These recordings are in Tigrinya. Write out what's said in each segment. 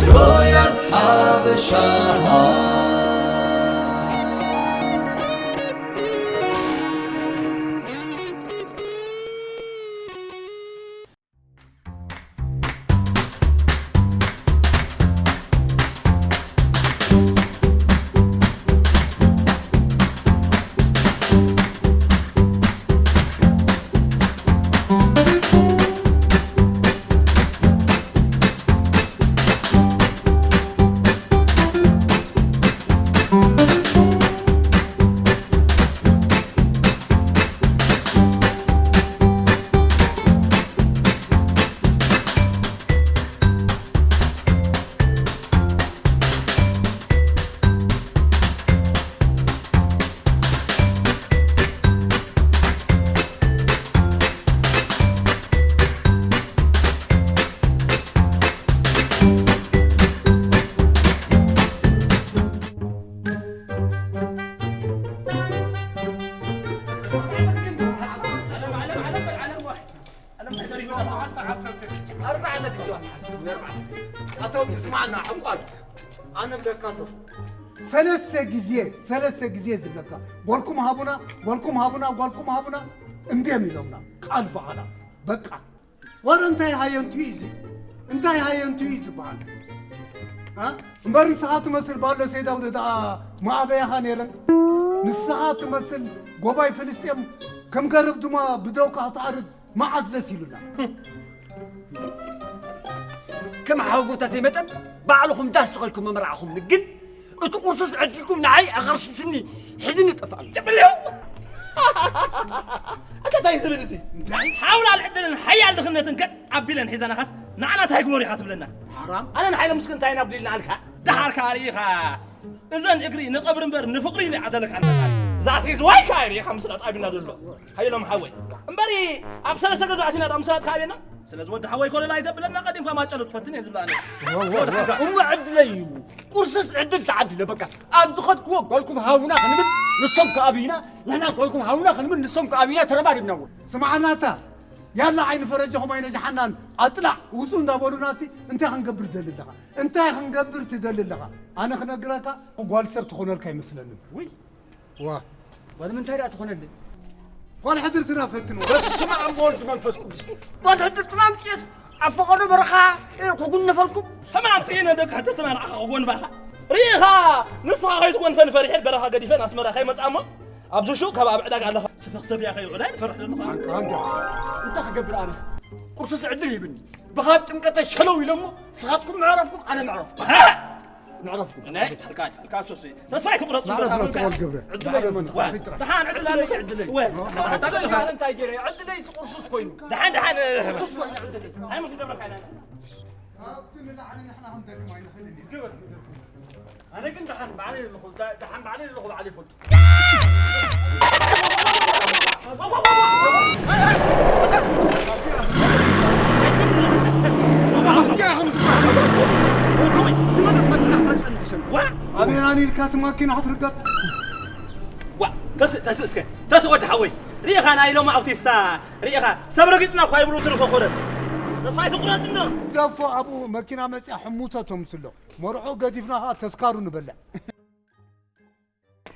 ሮያል ሓበሻ። ኣታ ትስማዕና ዕቋር ኣነ ብለካ ኣለኹ። ሰለስተ ግዜ ሰለስተ ግዜ ዝብለካ ጓልኩም ሃቡና ጓልኩም ሃቡና ጓልኩም ሃቡና እምብዮም ኢሎምና ቃል በዓላ በቃ። ዋረ እንታይ ሃየንቱ እዩ እዚ እንታይ ሃየንቱ እዩ ዝበሃል? እ? እምበር ንስኻ ትመስል ባሎ ሰይዳውደ ደኣ መኣበያኻ ነይረን። ንስኻ ትመስል ጎባይ ፍልስጤም ከም ገረብ ድማ ብደውካ ክትኣርግ መዓስ ደስ ኢሉና? ከም ሓወቦታተይ መጠን ባዕልኹም ዳስ ተኸልኩም መመርዓኹምኒ ግን እቲ ቁርሱስ ዕድልኩም ንዓይ ኣቐርሽስኒ ሒዝኒ ጠፍኣሉ። ጭብልዮ ኣከታይ ዝብል እዚ ሓውላል ዕድልን ሓያል ድኽነትን ገጥ ኣቢለን ሒዘናኻስ ንዓና እንታይ ግበሩ ኢኻ ትብለና? ሓራም ኣነ ንሓይለ ምስክ እንታይ ኢና ጉዲልና ኣልካ? ደሓር ከኣ ርኢኻ እዘን እግሪ ንቐብሪ እምበር ንፍቕሪ ኢለ ዓደለካ ኣለካ። ዛሲ ዝዋይ ከኣ ርኢኻ ምስላ ጣቢና ዘሎ ሓይሎም ሓወይ እምበሪ ኣብ ሰለስተ ገዛእቲና ዳ ምስላ ትካቤና ስለዚ ወዲ ሓወይ ኮለል ኣይተብለና ቀዲምካ ማጨሎ ትፈትን እየ ዝብላ ኣነ። እሞ ዕድለይ እዩ። ቁርስስ ዕድል ተዓዲለ በቃ። ኣብ ዝኸድክዎ ጓልኩም ሃቡና ክንብል ንሶም ከኣብዩና፣ ንሕና ጓልኩም ሃቡና ክንብል ንሶም ከኣብዩና ተረባሪብና እውን። ስምዓናታ ያላ ዓይኒ ፈረጃኹም ኣይነጅሓናን ኣጥላዕ ውፁ እንዳበሉናሲ እንታይ ክንገብር ትደሊ ኣለኻ? እንታይ ክንገብር ትደሊ ኣለኻ? ኣነ ክነግረካ ጓል ሰብ ትኾነልካ ኣይመስለንን። ውይ ዋ ጓል ምንታይ ደኣ ትኾነለይ? ጓል ሕድርትና ፈትንዋ። በስመ ኣብ ወወልድ መንፈስ ቅዱስ። ጓል ሕድርትና ኣምፅኤስ ኣብ ፈቐዶ በረኻ ክጉነፈልኩም። ሕማም ስኢነ ደቂ ሕድርትና ንዓኻ ክጎንፋኻ ርኢኻ ንስኻ ከይትጎንፈኒ ፈሪሐ በረኻ ገዲፈ ንኣስመራ ከይመፅኣ እሞ ኣብዚ ሹቕ ካብ ኣብ ዕዳጋ ኣለኻ ስፈኽሰፍያ ከይውዕላ ይፈርሕ ዘለኹ። ኣንቃ ኣንቃ። እንታይ ክገብር ኣነ? ቁርስስ ዕድል ሂብኒ። ብኻብ ጥምቀተ ሸለው ኢሎሞ ንስኻትኩም መዕረፍኩም ኣነ መዕረፍኩም። መዕረፍኩም። ናይ ሓልካ ሓልካ ሶሲ ተስፋ ኣይትቁረጽ። መዕረፍ ነው ሰወል ገብረ። ዕድል ኣይኮነን። ደሓን ዕድል ኣለካ ዕድለይ። እንታይ ገይረ ዕድለይ ቁርሱስ ኮይኑ። ደሓን ደሓን ቁርሱስ ኮይኑ ዕድለይ። እንታይ ምን ክገብረካ ኢና? ካብቲ ንላዕሊ ንሕና ክንደግም ኣይንኽእልን ኢና። ኣነ ግን ደሓን ባዕለይ ኣለኹ ደሓን ባዕለይ ኣለኹ ባዕለይ ይፈልጡ። ኣበይ ኣነ ኢልካ ስማኪና ክትርገጥ። ዋ ተስእ ተስእ እስከ ተስእ ወዲ ሓወይ ርኢኻ ናይ ሎም ኣውቲስታ ርኢኻ ሰብ ረጊፅና እኳ ይብሉ ትርፎ ኮረት ተስፋ ኣይትቁረፅ እንዶ። ደፎ ኣብኡ መኪና መፅያ ሕሙቶ ተምስሎ መርዑ ገዲፍና ከዓ ተስካሩ ንበልዕ።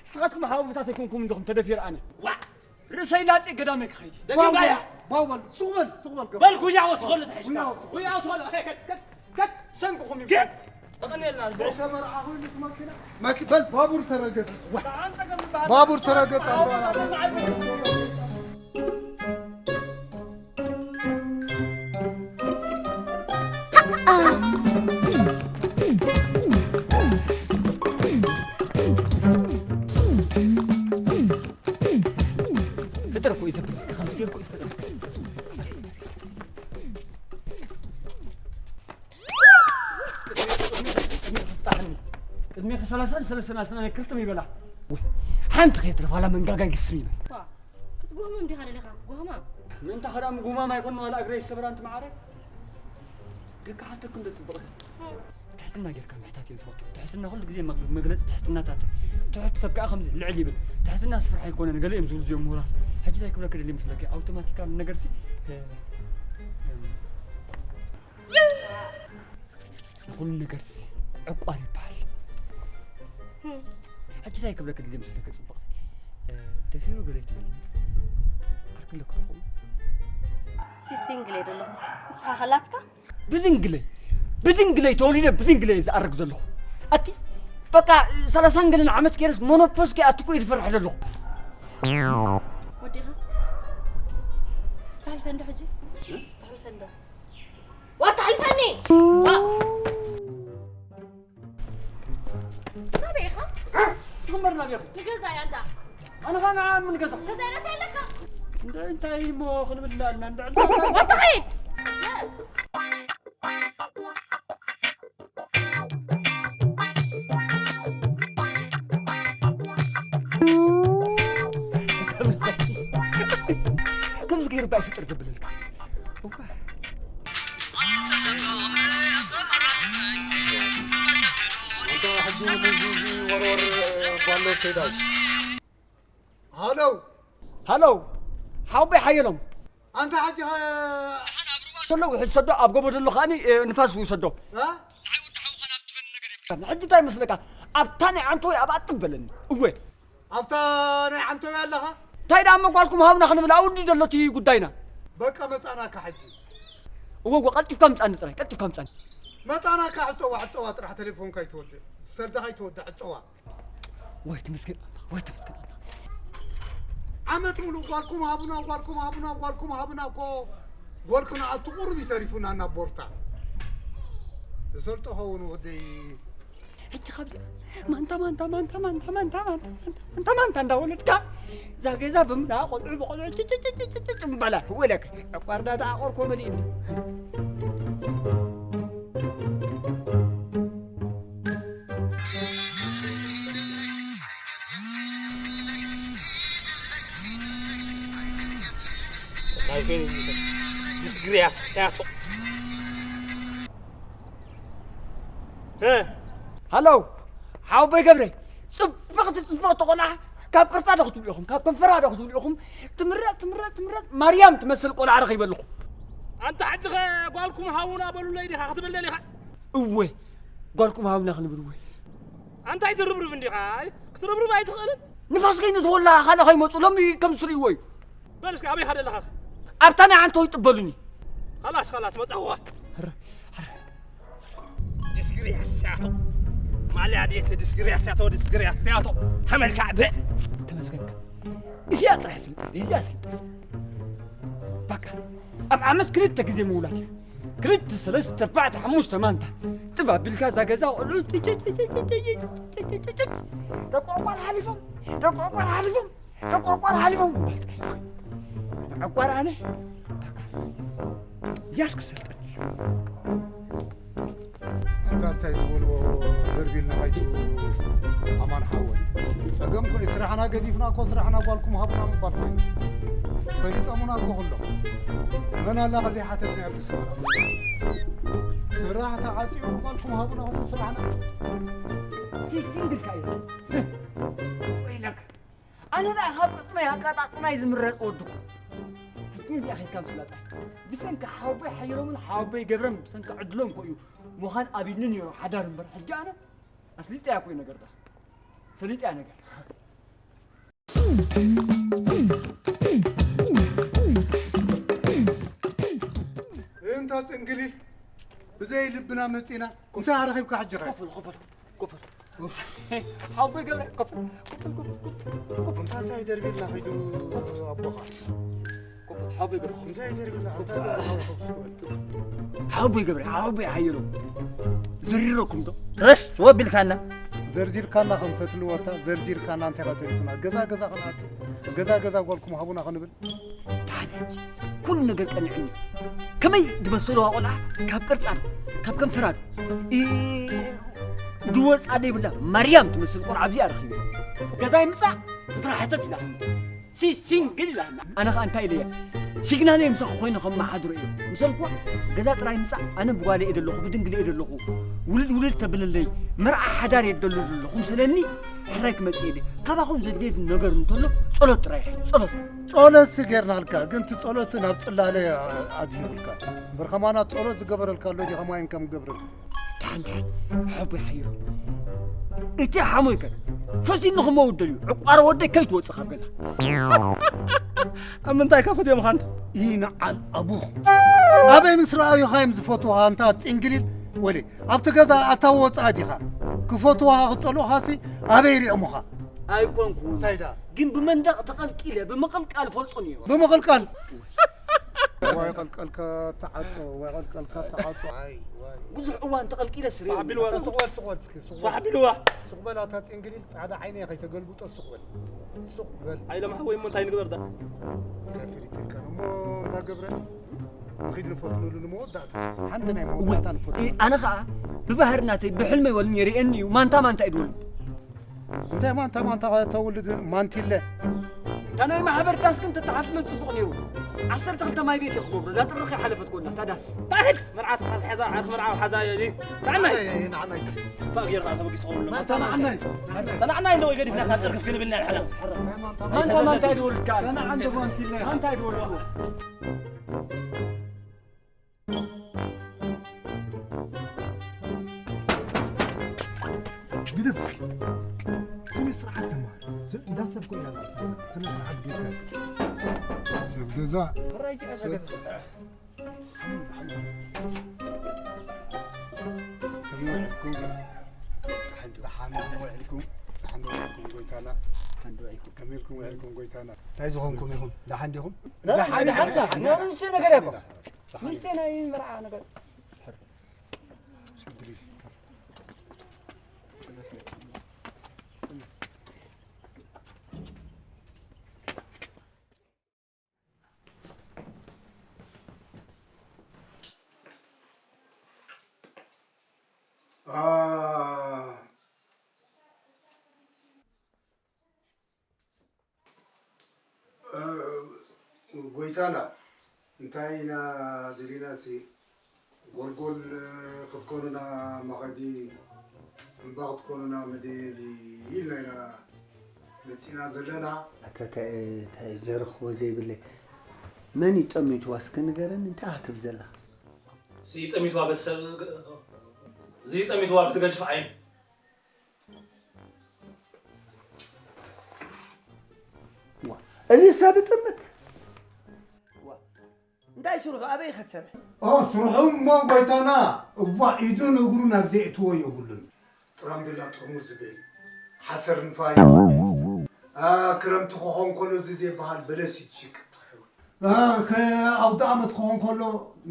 ንስኻትኩም ሓወቦታት ኣይኮንኩም እንዲኹም ተደፊረ ኣነ። ዋእ! ርእሰይ ላጽየ ገዳመይ ክኸይድ እየ። ደጊም ባያ! ባው በል፣ ሱቕ በል፣ ሱቕ በል፣ ገባ። በል ጉያ ወስኸሉ ተሒዝካ። ጉያ ወስኸሉ። ጉያ ወስኸሉ። ከት፣ ከት፣ ከት፣ ከት። ሰንኩኹም እዩ። ግን ተቐንየልና። ከይተመርዓኹ ኢሉ እቲ መኪና። መኪ-፣ በል፣ ባቡር ተረገጽ። ባቡር ተረገጽ። ፍጥር እኮ እዩ ዘብል። ከምዚ ጌርኩ እዩ ዝፈጥር። ቅድሜ ሰላሳን ሰለስተን ኣስናነ ክርጥም ይበላ። ወይ፣ ሓንቲ ከየትረፋላ መንጋጋ ይግስም ይበል። ዋ፣ ክትጉህምም ዲኻ ደሊኻ? ጉህማም። ምእንታ ኸዳም ጉህማም ኣይኮን ዋላ እግረይ ዝሰበራ ኣንቲ መዓረ። ግን ክሓተኩም ዶ ጽብቕቲ? ትሕትና ጌርካ ምሕታት እየ ዝፈቱ። ትሕትና ኩሉ ግዜ መግ-፣ መግለጺ ትሕትናታት። ትሑት ሰብ ከኣ ከምዚ ልዕል ይብል። ትሕትና ፍርሒ ኣይኮነን፣ ገለ እዮም ዝብሉ እዮም ምሁራት። ሕጂ እንታይ ክብለኪ ደልየ መስለኪ? ኣውቶማቲካል ነገርሲ፣ እ፣ እም፣ ኩሉ ነገርሲ ዕቋር ይበሃል። ሕጂ እንታይ ክብለኪ ድልየ መስለኪ ጽብቕቲ? እ፣ ደፊሩ ገለ ይትበልኒ። ዓርኪ ኣለኪ ዶ ከምኡ? ሲ-፣ ሲንግል እየ ዘለኹ። ንስኻ ከላትካ? ብድንግለይ፣ ብድንግለይ ተወሊደ ብድንግለይ እየ ዝኣርግ ዘለኹ። ኣቲ በቃ ሰላሳን ገለን ዓመት ገይረስ ሞኖፖዝ ከይኣቱ እኮ እየ ዝፈርሕ ዘለኹ። ወዲኻ? ተሕልፈ እንዶ ሕጂ? ተሕልፈ እንዶ? ዋ፣ ተሕልፈኒ! ዋ! ናበይ ኢኻ? ስግመር ናበይ ኢኹ? ንገዛ እያ እንዳ። ኣነ ኸኣ ንዓ ምን ገዛ? ገዛ እያ እንታይ ኣለካ? እንደ እንታይ እሞ ክንብል ኣለና፣ እንደ ዕልታ እንታይ? ወጥኺ! ከምዚ ገይሩ ባይ ፍጥር ክብለልካ። እዋ። ኣንታ ሕጂ ምንዚ ወርወር ጓሎ ከይዳ። ሃሎ። ሃሎ። ሓወቦይ ሓየሎም። ኣንታ ሕጂ ኸ- ዘሎ ውሕድ ሰዶ፣ ኣብ ጎቦ ዘሎ ኸኣኒ፣ እ፣ ንፋስ ዝውሰዶ። እ? ንዓይ ወዲ ሓውኻ ናብ ትበል ነገር የብልካን። ሕጂ እንታይ መስለካ? ኣብታ ናይ ዓንተወይ ኣብኣ ጥብ በለኒ። እወ። ኣብታ ናይ ዓንተወይ ኣለኻ? እንታይ ደኣ እሞ ጓልኩም ሃብና ክንብል ኣብኡ እንዲ ዘሎ እቲ ጉዳይና። በቃ መጻናካ ሕጂ። እወ፣ እወ፣ ቀልጢፍካ ምጻኒ ጥራይ፣ ቀልጢፍካ ምጻኒ። መጻናካ ዕጸዋ፣ ዕጸዋ ጥራሕ ተሌፎንካ ኣይትወድእ። ሰልዳኻ ኣይትወድእ፣ ዕጸዋ። ወይ ተመስገን ኣምላኽ፣ ወይ ተመስገን ኣምላኽ። ዓመት ሙሉእ ጓልኩም ሃቡና፣ ጓልኩም ሃቡና፣ ጓልኩም ሃቡና እኮ ጎል ክንኣቱ ቁሩብ እዩ ተሪፉና ናብ ቦርታ። ዝሰልጦ ኸውን ወደይ። ሕጂ ካብዚኣ ማንታ፣ ማንታ፣ ማንታ፣ ማንታ፣ ማንታ፣ ማንታ፣ ማንታ፣ ማንታ፣ ማንታ እንዳወለድካ እዛ ገዛ ብምልኣ ቆልዑ ብቆልዑ ጭጭጭጭጭጭ ምባላ ወለክ ዕቋርዳ ደኣ ቆርኮ መሊእኒ። ናይ ፌን ዲስግሪያስ ያቶ። እ። ሃሎ፣ ሓወቦይ ገብረ፣ ጽብቕቲ፣ ጽብቕቲ ቆልዓ፣ ካብ ቅርጻ ዶ ክትብሉ ኢኹም? ካብ ከንፈራ ዶ ክትብሉ ኢኹም? ትምረጽ፣ ትምረጽ፣ ትምረጽ፣ ማርያም ትመስል ቆልዓ ረኺበ ኣለኹ። ኣንታ ሕጂ ኸ ጓልኩም ሃቡና በሉለይ ዲኻ ክትብል ደሊኻ? እወ፣ ጓልኩም ሃቡና ክንብል እወ። ኣንታ ኣይትርብርብ እንዲኻ፣ ኣይ፣ ክትርብርብ ኣይትኽእልን። ንፋስ ከይንትወላ ካልእ ከይመጹ ሎሚ ከም ዝትርእይዎ እዩ። በል እስከ ኣበይ ኸደ ኣለኻ? ኣብታ ናይ ዓንተወይ ጥበሉኒ። ኸላስ፣ ኸላስ፣ መጻኹኻ። ዲስግሪያስያቶ። ማልያ ዴት ዲስግሪያስያቶ፣ ዲስግሪያስያቶ። ሓመልካ ደ-፣ ተመስገንካ። እዚኣ ጥራሕ ስልጣን፣ እዚኣ ስልጣን። በቃ፣ ኣብ ዓመት ክልተ ግዜ ምውላድ እያ። ክልተ፣ ሰለስተ፣ ኣርባዕተ፣ ሓሙሽተ ማንታ። ጥብ ኣቢልካ እዛ ገዛ ቆልዑ፣ ደቂ ዕቋር ሓሊፎም፣ ደቂ ዕቋር ሓሊፎም። ዕቋር ሓሊፎም እምበር ጥራይ። ዕቋር ኣነ በቃ እዚያስ ክሰልጠን። ኣንታ እንታይ ዝበልዎ ደርቢልና ከይዱ ኣማን ሓወይ። ጸገም እኮ እዩ። ስራሕና ገዲፍና እኮ ስራሕና ጓልኩም ሃቡና ምባል ኮይኑ። ፈሊጦሙና እኮ ኩሎም። መን ኣላ ከዘይሓተትና ኣብዚ ስራሕና? ስራሕ ተዓጽዩ ጓልኩም ሃቡና ኩሉ ስራሕና። ሲ-፣ ሲንግልካ እዩ። ወይለክ። ኣነ ደኣ ካብ ቅጥነይ ኣቃጣጥናይ ዝምረጽ ወድኩ። ሕጂ እዚኣ ኸይድካ ምስላጣ። ብሰንኪ ሓወቦይ ሓየሎምን ሓወቦይ ገብረን ብሰንኪ ዕድሎም እኮ እዩ ምዃን ኣቢኒ ነይሩ ሓዳር እምበር፣ ሕጂ ኣነ ኣስሊጠያ እኮ እዩ ነገር ደኣ። ሰሊጠያ ነገር። እንታ ጽንግሊል ብዘይ ልብና መጺና፣ እንታይ ኣረኺብካ ሕጂ ኸ? ኮፍ በል፣ ኮፍ በል፣ ኮፍ በል። ሓወቦይ ገብረ፣ ኮፍ በል፣ ኮፍ በል፣ ኮፍ በል፣ ኮፍ በል፣ ኮፍ በል። እንታይ፣ እንታይ ደርቢልና ኸይዱ ኣቦኻ? ኮፍ በል፣ ሓወቦይ ገብረ። እንታይ ደርቢልና? እንታይ ደርቢልና? ኮፍ በል። ሓወቦይ ገብረ፣ ሓወቦይ ሓየሎም። ዘሪረኩም ዶ? ረሽ ወቢልካና። ዘርዚርካና ከም ፈትልወታ፣ ዘርዚርካና እንታይ ኸ ተሪፉና? ገዛ ገዛ ኸነኣቱ፣ ገዛ ገዛ ጓልኩም ሃቡና ኸንብል? ደሓን ሕጂ ኩሉ ነገር ቀኒዑኒ። ከመይ ዝመሰልዋ ቆልዓ ካብ ቅርጻ ዶ፣ ካብ ከንፈራ ዶ፣ እ፣ ድወጻ ደይብላ ማርያም ትመስል ቆልዓ ኣብዚኣ ረኺበ። ገዛይ ምጻእ ስድራ ሕተት ኢላ። ሲ ሲንግል ኢላ። ኣነ ኸኣ እንታይ ኢለያ? ሲግናለይ ምሳኺ ኮይነ ከመሓድሮ እየ። ምሰልኩዋ ገዛ ጥራይ ምጻእ፣ ኣነ ብጓለይ እየ ደለኹ፣ ብድንግለይ እየ ደለኹ። ውልድ ውልድ ተብለለይ፣ መርዓ ሓዳር እየ ደሎ ዘለኹ። ምሰለኒ ሕራይ ክመጽእ እየ። ካባኹም ዘድልየኒ ነገር እንተሎ ጸሎት ጥራይ፣ ጸሎት። ጸሎትሲ ጌርናልካ፣ ግን እቲ ጸሎትሲ ናብ ጽላለ ኣድሂቡልካ። እምበር ከማና ጸሎት ዝገበረልካ ኣሎ ድዩ ከማይን ከም ገብረልካ? ሓቦይ ሓይሩ። እቲ ሓሞይ ከ ፈቲኑ ክመውት ደልዩ። ዕቋር ወደይ ከይትወጽእ ካብ ገዛ። ኣብ ምንታይ ከ ፈትዮም ኻንታ? ይንዓል ኣቡኽ። ኣበይ ምስ ረኣዩኻ እዮም ዝፈትዉኻ ኣንታ ጽንግሊል? ወለ ኣብቲ ገዛ ኣታ ወጻእ ዲኻ? ክፈትዉኻ ክጸልኡኻሲ ኣበይ ሪኦምኻ? ኣይኮንኩን። እንታይ ደኣ? ግን ብመንደቕ ተቐልቂለ ብምቕልቃል ፈልጦ ነይሩ። ብምቕልቃል? ዋይ ቀልቀልካ ተዓጾ፣ ዋይ ቀልቀልካ ተዓጾ። ኣይ፣ ዋይ። ብዙሕ እዋን ተቐልቂለ ስረ። ፋሕ ቢልዋ። ስቕ በል፣ ስቕ በል፣ እስኪ፣ ስቕ በል። ፋሕ ቢልዋ። ስቕ በል፣ ኣታ ጽንግሊል፣ ጻዕዳ ዓይነይ ከይተገልብጦ፣ ስቕ በል። ስቕ በል። ኣይለም ሓወይ፣ እሞ እንታይ ንግበር ደኣ? እንታይ ፍሊጥ ኢልካ ነው? እሞ እንታይ ገብረ? ንኺድ ንፈትነሉ ንመወዳእታ። ሓንቲ ናይ እወ። መወዳእታ ንፈትነሉ። ኣነ ኸኣ ብባህሪ ናተይ ብሕልመይ ወልኒ የርእየኒ እዩ። ማንታ ማንታ እዩ ድወልኒ። እንታይ ማንታ ማንታ ከተውልድ ማንቲለ? እታ ናይ ማሕበር ዳስ ግን ተተሓትመት ጽቡቕ ነይሩ። ዓሰርተ ክልተ ማይ ቤት እዩ ክገብሮ። እዛ ጥሪ ከይሓለፈት ኮና፣ እታ ዳስ። ታሕት መርዓት ሓዛ፣ ዓርኪ መርዓዊ ሓዛ እዩ። ንዓናይ። ንዓናይ፣ ንዓናይ። እታ ጌርካ ተበጊስ ኸውን ማንታ ንዓናይ፣ ንዓናይ። ንዓናይ እንዶ ወይ ገዲፍና ካብ ጽርግፍ ክንብል ኢና ንሕና። ማንታ ማንታ እዩ ድወልድ ከኣ። ንዓንዶ ማንቲለ። ማንታ እዩ ድወልድ። ግደፍ። ስነ ስርዓት ተማሃር። ስ-፣ እንዳ ሰብ ኮይና ናት። ስነ ስርዓት ጌርካ። ሰብ ገዛ። ሕራይ ጭቃ ሰብ ገዛ። ከመይ ውዒልኩም? ደሓን ውዒልኩም? ደሓን ውዒልኩም ጎይታና? ከመይ ኢልኩም ውዒልኩም ጎይታና? እንታይ ዝኾንኩም ኢኹም? ደሓን ዲኹም? ደሓን፣ ደሓን፣ ደሓን። ንእሽቶ ነገር እኮ። ደሓን። ንእሽቶ ናይ መርዓ ነገር። ችግር የለም። አ፣ እ፣ ጎይታና፣ እንታይ ኢና ደሊናሲ፣ ጎልጎል ክትኮኑና መኸዲ፣ እምባ ክትኮኑና መደየቢ ኢልና ኢና መጺና ዘለና። ኣታ፣ ተ-፣ ተ-፣ ዘርኽቦ ዘይብለይ። መን እዩ ጠሚትዋ እስከ ንገረኒ፣ እንታይ ኢኻ ትብል ዘለኻ? እዚ ጠሚትዋ በቲ ሰብ፣ እዚ ጠሚትዋ በቲ ገጅፍ ዓይኑ። ዋ፣ እዚ ሰብ ጥምት። ዋ፣ እንታይ ስርሑ? ኣበይ ይኸሰብ? ኦ፣ ስርሑ እሞ ጎይታና፣ እዋ፣ ኢዱን እግሩን ኣብ ዘየእትዎ የብሉን። ጥራምብላ ጥርሙዝ ዝብል፣ ሓሰር ንፋይ፣ ኣ፣ ክረምቲ ክኾን ከሎ እዚ ዘይበሃል በለስ እዩ ትሽቅጥ። ኣ፣ ከ-፣ ኣውደ ዓመት ክኾን ከሎ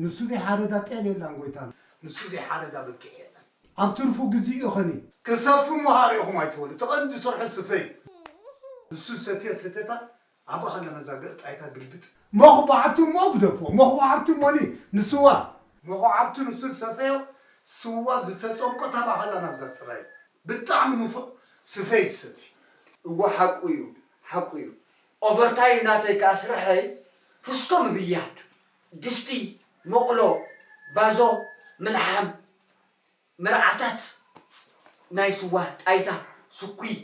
ንሱ ዘይሓረዳ ጤል የላን ጎይታና። ንሱ ዘይሓረዳ በጊዕ የለን። ኣብ ትርፉ ግዜ እዩ ኸኒ። ክሰፉ እሞ ሃሪኹም ኣይትበሉ። እቲ ቀንዲ ስርሑ ስፈ እዩ። ንሱ ሰፍዮ ሰተታ ኣብ ኣኸላ ነዛ ገ-፣ ጣይታ ግልብጥ። መኹባዕቱ እሞ ግደፎ። መኹባዕቱ እሞኒ ንስዋ። መኹዓብቱ ንሱ ዝሰፈዮ ስዋ ዝተጸምቆ ታባኸላ ናብዛ ጽራይ። ብጣዕሚ ንፉዕ ስፈይ ትሰፊ። እወ ሓቁ እዩ፣ ሓቁ እዩ። ኦቨርታይም ናተይ ከኣ ስርሐይ ፍስቶ ምብያድ፣ ድስቲ፣ መቑሎ፣ ባዞ፣ ምልሓም፣ መርዓታት፣ ናይ ስዋ፣ ጣይታ፣ ስኩይ፣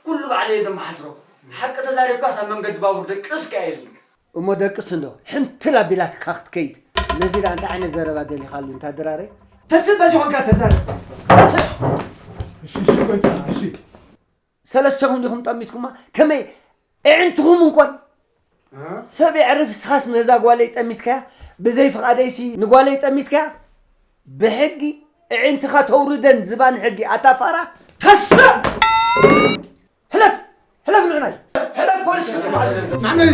ኩሉ ባዕለይ እየ ዘመሓድሮ። ሓቂ ተዛሪብካስ ኣብ መንገዲ ባቡር ደቅስ ከኣ የድሊ። እሞ ደቅስ እንዶ፣ ሕንትል ኣቢላትካ ክትከይድ። ነዚ ደኣ እንታይ ዓይነት ዘረባ ደሊኻሉ እንታ ድራረይ? ተስእ በዚ ኾንካ ተዛረብ። ተስእ። እሺ፣ እሺ፣ ጎይታ፣ እሺ። ሰለስተኹም ዲኹም ጠሚትኩማ? ከመይ ኣዒንትኹም እንኮን? እ? ሰብ የዕርፍ፣ ንስኻስ ነዛ ጓለይ ጠሚትካያ? ብዘይ ፍቓደይሲ ንጓለይ ጠሚትካያ? ብሕጊ ኣዒንትኻ ተውርደን ዝባን ሕጊ ኣታ ፋራ። ተስእ! ሕለፍ! ሕለፍ ንዕናይ! ሕለፍ ፖሊስ ክትበሃል! ንዕናይ!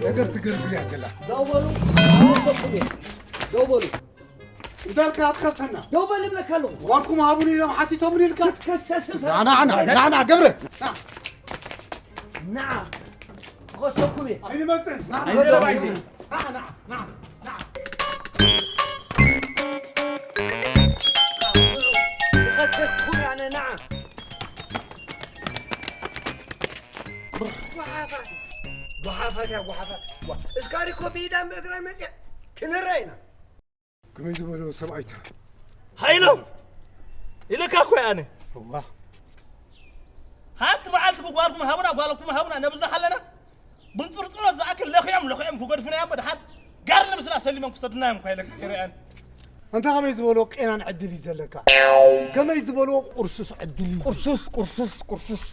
ነገር ትገርግር እያ ዘላ። ደው በሉ! ደው በሉ! እንዳልካ ኣትከሰና። ደው በል እብለካ ኣለኹ። ዋልኩም ሃቡኒ ኢሎም ሓቲቶም ኢልካ። ክትከሰስ እንተ- ና፣ ና፣ ና፣ ና፣ ና፣ ገብረ። ና። ና። ክኸሰኩም እየ። ኣይንመጽን። ና፣ ና፣ ኣይዘረባ ና፣ ኣይዘ- ና፣ ና፣ ና፣ ና። ክኸሰኩም እየ ኣነ፣ ና። ጓሓፋት። ጓሓፋት እያ፣ ጓሓፋት። ዋ፣ እስካሪኮ ብኢዳን ብእግራን መጽያ ክንረኣይ ኢና። ከመይ ዝበለ ሰብኣይ ትረ? ሃይሎም! ኢለካ እኮ እየ ኣነ። እዋ። ሓንቲ መዓልቲ ጓልኩም ሃቡና፣ ጓልኩም ሃቡና ነብዛ ከለና፣ ብንጽርጽሮ ዝኣክል ለኺዖም ለኺዖም ክገድፉና እዮም። ደሓር ጋር ንምስላ ሰሊሞም ክሰዱና እዮም እኳ ኢለ ከይረኣን። ኣንታ ከመይ ዝበሎ ቄናን ዕድል እዩ ዘለካ? ከመይ ዝበሎ ቁርሱስ ዕድል እዩ? ቁርሱስ፣ ቁርሱስ፣ ቁርሱስ።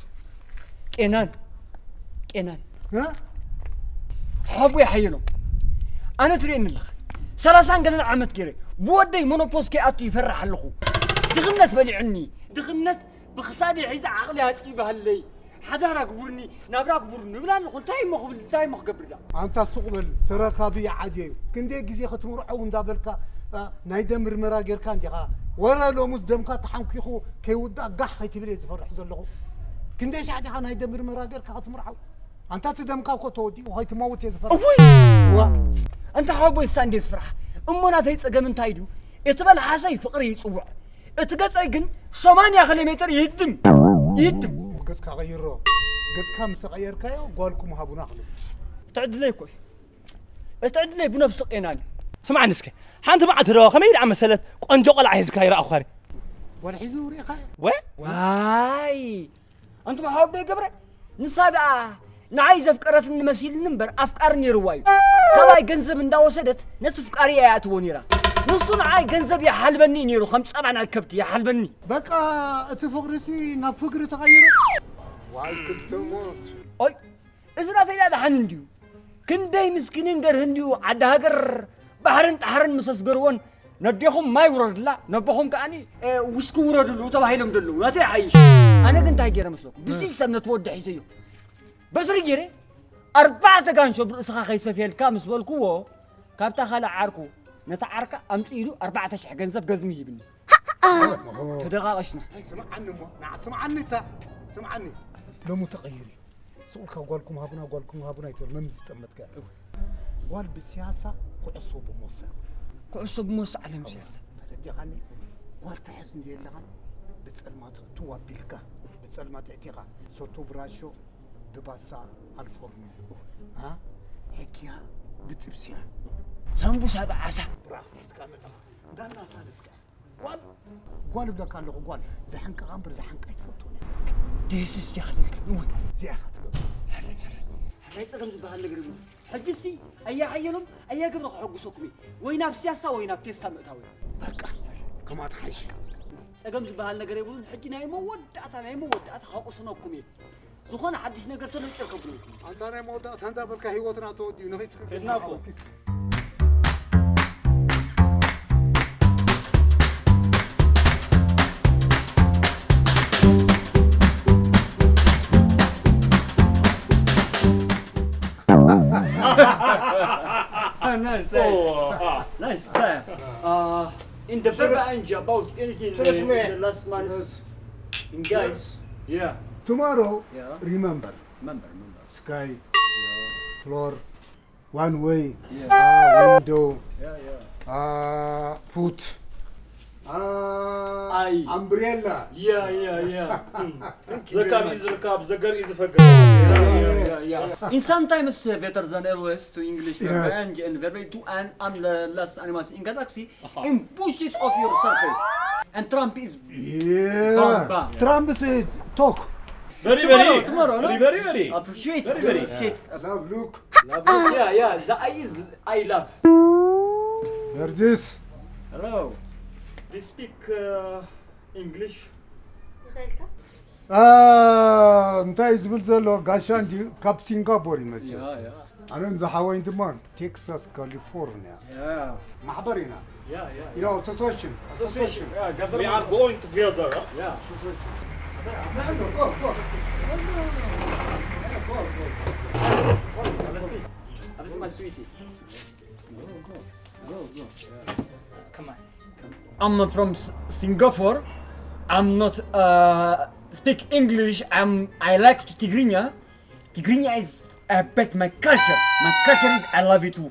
ቄናን፣ ቄናን። እ? ሓቦይ ሓየሎም። ኣነ ትርእየኒ ኣለኻ። ሰላሳን ገለን ዓመት ገይረ። ብወደይ ሞኖፖዝ ከይኣቱ ይፈርሕ ኣለኹ። ድኽነት በሊዑኒ። ድኽነት ብኽሳደይ ሒዘ ዓቕሊ ኣጽቢባሃለይ። ሓዳር ኣግቡርኒ፣ ናብራ ኣግቡርኒ እብል ኣለኹ። እንታይ እሞ ክብል፣ እንታይ እሞ ክገብር ደኣ? ኣንታ ሱቕ በል፣ ተረካቢ ይዓድዮ እዩ። ክንደይ ግዜ ክትምርዖ እንዳበልካ፣ እ፣ ናይ ደም ምርመራ ጌርካ እንዲኻ? ወረ ሎሙስ ደምካ ተሓንኪኹ ከይውዳእ ጋሕ ከይትብል እየ ዝፈርሕ ዘለኹ። ክንደይ ሻዕ ዲኻ ናይ ደም ምርመራ ጌርካ ክትምርዓው? ኣንታ እቲ ደምካ እኮ ተወዲኡ ከይትመውት እየ ዝፈርሕ። እውይ! ዋ! ኣንታ ሓወቦይ እሳ እንዴ ዝፍርሓ። እሞ ናተይ ጸገም እንታይ ድዩ? እቲ መልሓሰይ ፍቕሪ ይጽውዕ። እቲ ገጸይ ግን ሰማንያ ኪሎ ሜትር ይህድም። ይህድም። ገጽካ ቀይሮ። ገጽካ ምስ ቀየርካዮ ጓልኩም ሃቡና ክብል። ትዕድለይ እኮ እዩ። እቲ ዕድለይ ብነብሱ ቄናን እዩ። ስምዓኒ እስከ፣ ሓንቲ መዓልቲ ዶ ከመይ ደኣ መሰለት ቆንጆ ቆልዓ ሒዝካ ይረኣኹኻ ሪ? ጓል ሒዙ ርኢኻዮ? ወ? ዋይ! ኣንቱም ሓወቦይ ገብረ፣ ንሳ ደኣ ንዓይ ዘፍቀረትኒ መሲልኒ እምበር ኣፍቃሪ ነይርዋ እዩ። ካባይ ገንዘብ እንዳወሰደት ነቲ ፍቃሪ እያ ኣትዎ ነይራ። ንሱ ንዓይ ገንዘብ ይሓልበኒ እዩ ነይሩ፣ ከም ጸባ ናይ ከብቲ ይሓልበኒ። በቃ እቲ ፍቕሪሲ ናብ ፍግሪ ተቐይሩ። ዋይ ክልተ ሞት። ኦይ፣ እዚ ናተይ ደኣ ደሓን እንድዩ። ክንደይ ምስኪንን ገርህን ድዩ ዓዲ ሃገር ባሕርን ጣሕርን ምስ ኣስገርዎን ነዴኹም ማይ ውረድላ፣ ነቦኹም ከኣኒ፣ እ፣ ውስኪ ውረድሉ ተባሂሎም ዘለዉ። ናተይ ይሓይሽ። ኣነ ግን እንታይ ገይረ መስለኩም? ብሲስተም ነቲ ወዲ ሒዘዮ። በትሪ ገይረ ኣርባዕተ ጋንሾ ብርእስኻ ከይሰፍየልካ ምስ በልክዎ፣ ካብታ ካልእ ዓርኩ ነታ ዓርካ ኣምጽእ ኢሉ ኣርባዕተ ሽሕ ገንዘብ ገዝሚ ሂብኒ። ተደቓቐሽና። ስምዓኒ እሞ፣ ንዓ ስምዓኒ እታ፣ ስምዓኒ። ሎሚ ተቐይሩ እዩ። ስቕ ኢልካ ጓልኩም ሃቡና፣ ጓልኩም ሃቡና ኣይትበል፣ መን ዝጠመትካ? እወ። ጓል ብስያሳ፣ ኩዕሶ ብሞሳ። ኩዕሶ ብሞሳ ዓለም ስያሳ። ተረዲኻኒ? ጓል ትሕዝ እንድየ ኣለኻን፣ ብጸልማት እትው ኣቢልካ፣ ብጸልማት ኣእቲኻ፣ ሶቶ ብራሾ፣ ብባሳ ኣልፎርኖ፣ አ? ሕክያ ብጥብስያ። ሳምቡሳ ብዓሳ። ብራኽ፣ እስካ መጣ። እንዳናሳ ንስካ። ጓል፣ ጓል እብለካ ኣለኹ፣ ጓል። ዝሕንቀቓ እምበር ዝሓንቃ ኣይትፈቱን እያ። ደስስ ዲኻ ልልካ? እወ። እዚኣ ኢኻ ትገብር። ሕራይ፣ ሕራይ፣ ሕራይ ጸገም ዝበሃል ነገር የብሉን። ሕጂሲ ኣያ ሓየሎም፣ ኣያ ገብረ ክሐጉሰኩም እየ። ወይ ናብ ስያሳ ወይ ናብ ቴስታ ምእታው እየ። በቃ፣ ከምኣ ትሓይሽ። ጸገም ዝበሃል ነገር የብሉን። ሕጂ ናይ መወዳእታ፣ ናይ መወዳእታ ከቑስነኩም እየ። ዝኾነ ሓድሽ ነገር ተሎ ጨር ከብለኩም። ኣንታ ናይ መወዳእታ እንዳበልካ ህይወትና ተወዲኡ፣ ንኺድ እስኪ። ሄድና እኮ። Ah, nice, eh? Oh, ah. Nice, eh? Uh, in the Trust. Berba Angie about anything, Trust uh, me. In the last months. Yes. In guys, Trust. Yeah. Tomorrow, yeah. Remember. Remember, remember. Sky, yeah. Floor, one way, yeah. Uh, window, yeah, yeah. Uh, foot, uh, I. Umbrella. Yeah, yeah, yeah. Mm. Thank you very much. Zakab is Rakab, Zagar is Fagar. Yeah, yeah, yeah, yeah. In sometimes, uh, better than always to English, yes. Verb and, and verb two and, and the last animals in galaxy. Aha. And push it off your surface. And Trump is yeah. Bam, bam. Trump is talk. Very, tomorrow, very, tomorrow, no? Very, very, very. Appreciate, very, very. Appreciate. Yeah. Love, look. Love, look. Yeah, yeah. The I is I love. There it is. Hello. They speak uh, English. እንታይ ኢልካ? አ፣ እንታይ ዝብል ዘሎ ጋሻ እንዲ ካብ ሲንጋፖር ይመጽእ። ያ፣ ያ። ኣነን ዝሓወይን ድማ ቴክሳስ ካሊፎርኒያ። ያ። ማሕበር ኢና። ያ፣ ያ፣ ያ። You know, association. Association. Association. Yeah, we are going together, huh? Yeah. Association. No, no, go, go. No, no, no, no. Yeah, go, go, go. Let's see. Let's see my sweetie. Go, go. Go, go. Come on. I'm from S- Singapore. I'm not uh, speak English. I'm I like to Tigrinya. Tigrinya is a bit my culture. My culture is I love it too.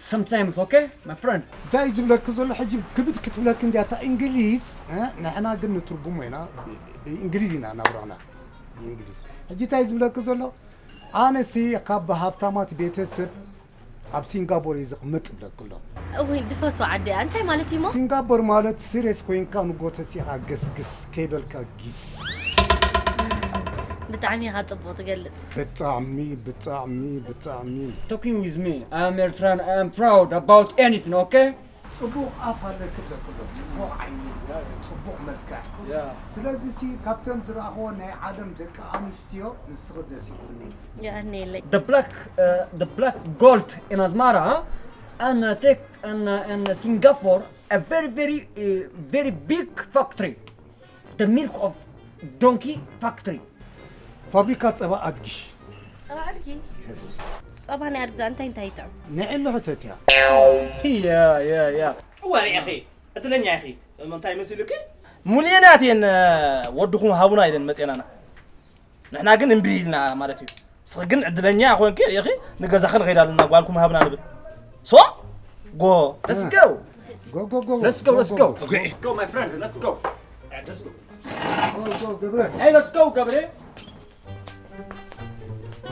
Sometimes, okay, my friend. እንታይ ዝብለክ ዘሎ ሕጂ ክብድ ክትብለክ እንዲያ እታ እንግሊዝ እ? ንሕና ግን ንትርጉሞ ኢና ብ- ብእንግሊዝ ኢና ናብራና ብእንግሊዝ ሕጂ እንታይ ዝብለክ ዘሎ ኣነሲ ካብ ሃብታማት ቤተሰብ ኣብ ሲንጋፖር እየ ዝቕመጥ ይብለክ ኣሎ እውይ ድፈቱ ዓደያ እንታይ ማለት እዩ ሞ ሲንጋፖር ማለት ስሬስ ኮይንካ ንጎተሲኻ ገስግስ ከይበልካ ጊስ ብጣዕሚ ኢኻ ጽቡቕ ትገልጽ። ብጣዕሚ ብጣዕሚ ብጣዕሚ Talking with me, I am Eritrean, I am proud about anything, okay? ጽቡቕ ኣፍ ኣለኪ ብለክሎ ጽቡቕ ዓይኒ ጽቡቕ መልክዕ ስለዚ ሲ ካብተን ዝረኣኽዎ ናይ ዓለም ደቂ ኣንስትዮ ንስኺ ደስ ይብልኒ የቐንየለይ። The black, uh, the black gold in Asmara, huh? And uh, take and, uh, and Singapore, a very very uh, very big factory, the milk of donkey factory. ፋብሪካ ጸባ ኣድጊ ጸባ ኣድጊ የስ ጸባ ናይ ኣድጊ እንታይ እንታይ ይጥዕም? ንዕሊ ሕተትያ Yeah, yeah, yeah. እወ ርኢኺ ዕድለኛ ኢኺ። እንታይ መሲሉኪ? ሙሉኤናት እየን ወድኹም ሃቡና ኢለን መፅኤናና። ንሕና ግን እምቢ ኢልና ማለት እዩ። ንስኺ ግን ዕድለኛ ኮንኪ ርኢኺ ንገዛኺ ንኸይድ ኣለና ጓልኩም ሃብና ንብል። ሶ ጎ Let's go. ጎ ጎ ጎ Let's go. Let's go. ጎ Let's go, my friend. Let's go. Let's go. ጎ ጎ ገብረ Hey, let's go, Gabriel.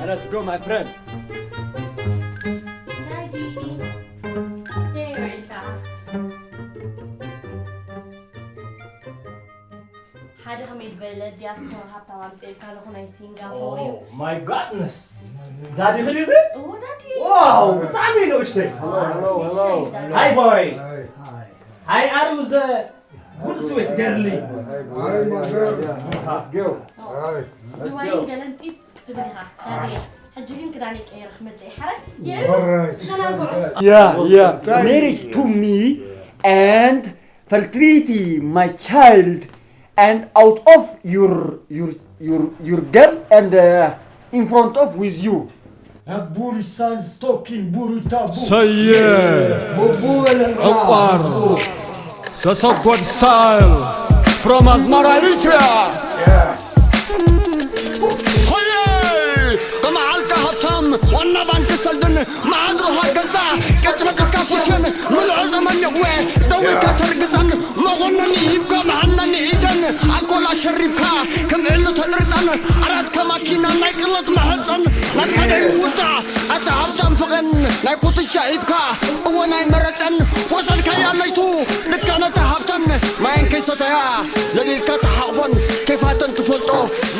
Let's go, my friend. ሓደ ከመይ ዝበለ ዲያስፖራ ሃብታም ኣምፅእልካ ኣለኹ ናይ ሲንጋፖር እዩ My goodness. ዳዲ ኽሊ እዚ? እዎ ዳዲ ዋው ብጣዕሚ ንእሽተይ። Hi boy. Hi are you the good sweet girl? ኣይ ማዘር Let's go. ኣይ ድዋይ ገለንጢት ክትብል ኢኻ ዳዲ ሕጂ ግን ክዳነይ ቀይረ ክመፅእ ይሓረ Alright. ተናግዑ Yeah, yeah. Marriage to me and fertility my child and out of your your your your girl and uh, in front of with you. Burisan stoking buritabu. ሰየ ዕቋር ተሰጎድ style from ኣስመራ ኤሪትሪያ። ሆየ ከመዓልካ ሃብታም ዋና ባንክ ሰልድን ማዕድሮኻ ገዛ ቀጭበጭካ ኩሽን ምልዑ ዘመን የግወ ደዊልካ ተርግጸን መኾነኒ ሂብካ መሓነኒ ኢደን ኣልኮል ኣሸሪብካ ከም ዕሉ ተጥርጠን ኣራትካ ማኪና ናይ ቅለት መሕፀን ናትካ ደይ ውጣ ኣታ ሃብታም ፍቕን ናይ ኩትሻ ሂብካ እወ ናይ መረፀን ወሰድካያ ለይቱ ልካ ነታ ሃብተን ማየን ከይሰተያ ዘሊልካ ተሓቕፈን ከይፋተን ትፈልጦ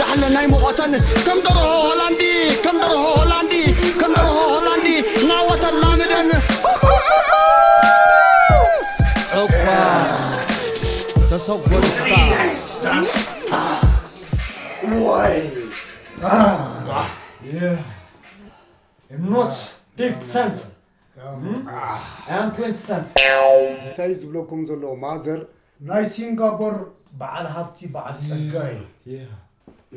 ዛሕለ ናይ ሙቐተን ከም ደርሆ ሆላንዲ ከም ደርሆ ሆላንዲ ከም ደርሆ ሆላንዲ ናወተን ላምደን ዕቋ ተሰጎድካ Why? Ah, yeah. I'm not fifty cent. Hmm? I am twenty cent. እንታይ ዝብለኩም ዘለዎ ማዘር ናይ ሲንጋፖር በዓል ሃብቲ በዓል ጸጋ እዩ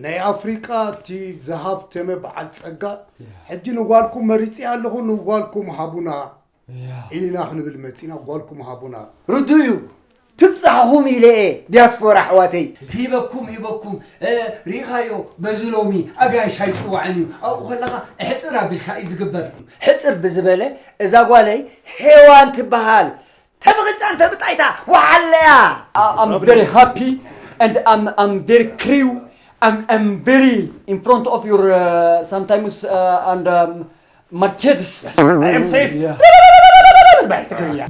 ናይ ኣፍሪቃ እቲ ዝሃፍተመ በዓል ጸጋ ሕጂ ንጓልኩም መሪጽ ኣለኹ ንጓልኩም ሃቡና ኢና ክንብል መጺና ጓልኩም ሃቡና ርዱእ እዩ ትብጻሕኹም ኢለ እየ ዲያስፖራ ኣሕዋተይ ሂበኩም ሂበኩም እ፣ ሪኢኻዮ በዚ ሎሚ ኣጋይሽ ኣይፅዋዕን እዩ ኣብኡ ከለኻ ሕፅር ኣቢልካ እዩ ዝግበር ሕፅር ብዝበለ እዛ ጓለይ ሄዋን ትበሃል ተብቕጫ እንተ ብጣይታ ወሓለያ I'm very happy and I'm, I'm very crew. I'm, I'm very in front of your uh, sometimes uh, and um, Mercedes. I am says. Yeah.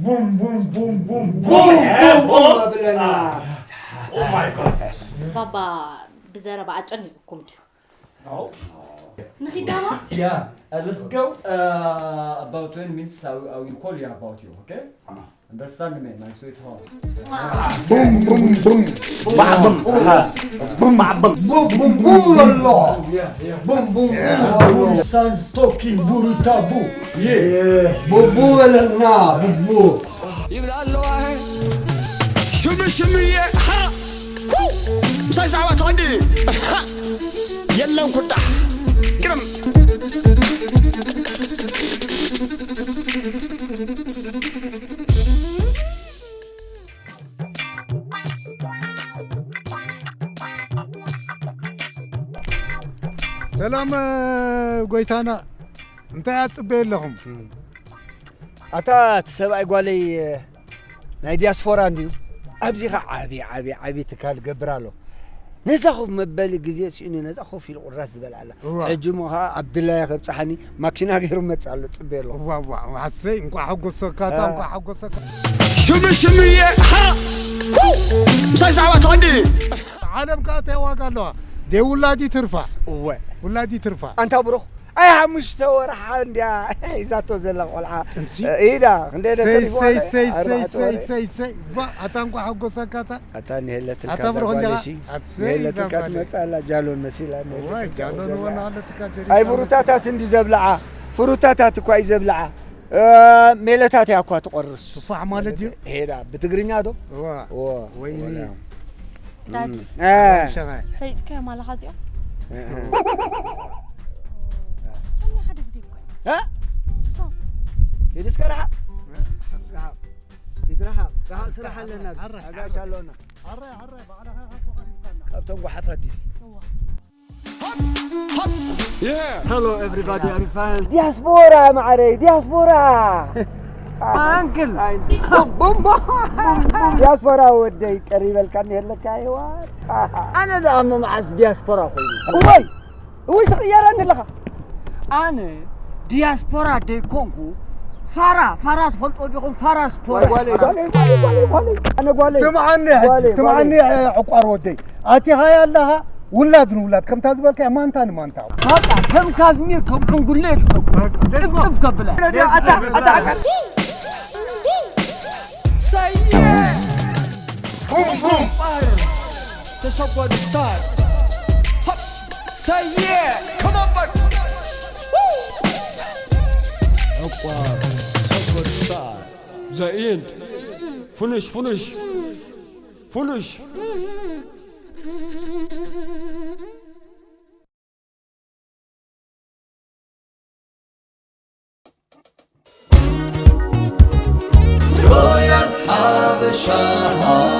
Boom, boom, boom, boom, Boom, boom, boom. Oh my god. ባባ ብዘረባ ኣጨኒቕኩም ድዩ ንኺዳማ Yeah, uh, let's go. Uh, about twenty minutes, I, will- I will call you about you, okay? Understand me, my sweetheart. ቡም ቡም ቡም ባዕብም ቡም ባዕብም boom, boom, boom, Allah. Yeah, yeah. Boom, boom, boom, boom. Son stoking buritabu. Yeah. Boom, boom, Allah. Boom, boom. ይብላ ኣለዋ ሽምሽምየ ሓ ምሳይ ዛዕባ ተቐዲ የለን ቁጣ ግርም ሰላም ጎይታና እንታይ ኣጽበየ ኣለኹም ኣታ እቲ ሰብኣይ ጓለይ ናይ ዲያስፖራ እንድዩ ኣብዚ ኸ ዓብዪ ዓብዪ ዓብዪ ትካል ገብር ኣሎ ነዛ ኮፍ መበሊ ግዜ ስኢኑ ነዛ ኮፍ ኢሉ ቁራስ ዝበልዓላ ሕጂ እሞ ከዓ ኣብድላያ ከብፅሓኒ ማኪና ገይሩ መፅ ኣሎ ፅበ ኣሎ ዋዋዋሰይ እንኳ ሓጎሰካ እታ እንኳ ሓጎሰካ ሽምሽምየ ሓ ምሳይ ዛዕባ ተቐዲ ዓለም ከዓ እንታይ ዋጋ ኣለዋ ደይ ውላዲ ትርፋ። እወ ውላዲ ትርፋ። ኣንታ ብሩኽ ኣይ ሓሙሽተ ወርሓ እንድያ ሒዛቶ ዘላ ቆልዓ ጥንሲ? ኢዳ ክንደይ ሰይ ደተሪፍዋ ሰይ ኣለ? ሰይ ሰይ ኣርባዕተ ሰይ ወርሒ። ሰይ ሰይ ባ ኣታ እንኳ ሓጎሰካታ ኣታ ንሄለትልካ ኣታ ብሩኽ እንዲኻ ዛጓለሲ ኣሰይ ንሄለትልካ ዛጓለ ትመፅእ ኣላ ጃሎን መሲላ ንሄለትልካ ጃሎ ዘላ። ንወና ኣለትካ ጀሪ ኣይ ፍሩታታት እንዲ ዘብልዓ ፍሩታታት እኳ እዩ ዘብልዓ እ፣ ሜለታት እያ እኳ ትቆርስ ቱፋሕ ማለት ድዩ ሄዳ ብትግርኛ ዶ እዋ እዎ ወይኒ ዳዲ እ፣ ሸማይ ፈይጥካዮም ኣለኻ እዚኦም እ፣ እ። ከምኒ ሓደ ግዜ እኮ እ? ሂድ እስከ ረሓቕ ሂድ ረሓቕ ረሓቕ ስራሕ ኣለና ኣጋሽ ኣለና ካብቶም ጓሓፋት ድዩ Hello everybody, are you fine? ዲያስፖራ ማዕረይ ዲያስፖራ Uncle! ዲያስፖራ ወደይ ቀሪበልካ እንሄለካ ይዋል ኣነ ደኣ እሞ መዓስ ዲያስፖራ ኮይኑ እወይ እወይ ትቕየረኒ ኣለኻ ኣነ ዲያስፖራ ደይኮንኩ ፋራ ፋራ ትፈልጦ ዲኹም ፋራ ስፖራ ኣነ ጓለይ ስምዓኒ ሕጂ ጓለይ፣ ስምዓኒ ዕቋር ወደይ ኣቲኻያ ኣለኻ ውላድ ንውላድ ከምታ ዝበልካያ ማንታ ንማንታ በቃ ከም ካዝሚር ከም ዕንጉሌ ድፈኩ ጥብጥብ ከብላ ኣታ ኣታ ሰየ ቡም ቡም ተሰጎድ ስታር ሰየ ከመንበር ዕቋር ሰጎድ ስታር ዘኢንድ ፍኑሽ ፍኑሽ ፍኑሽ Royal Habesha.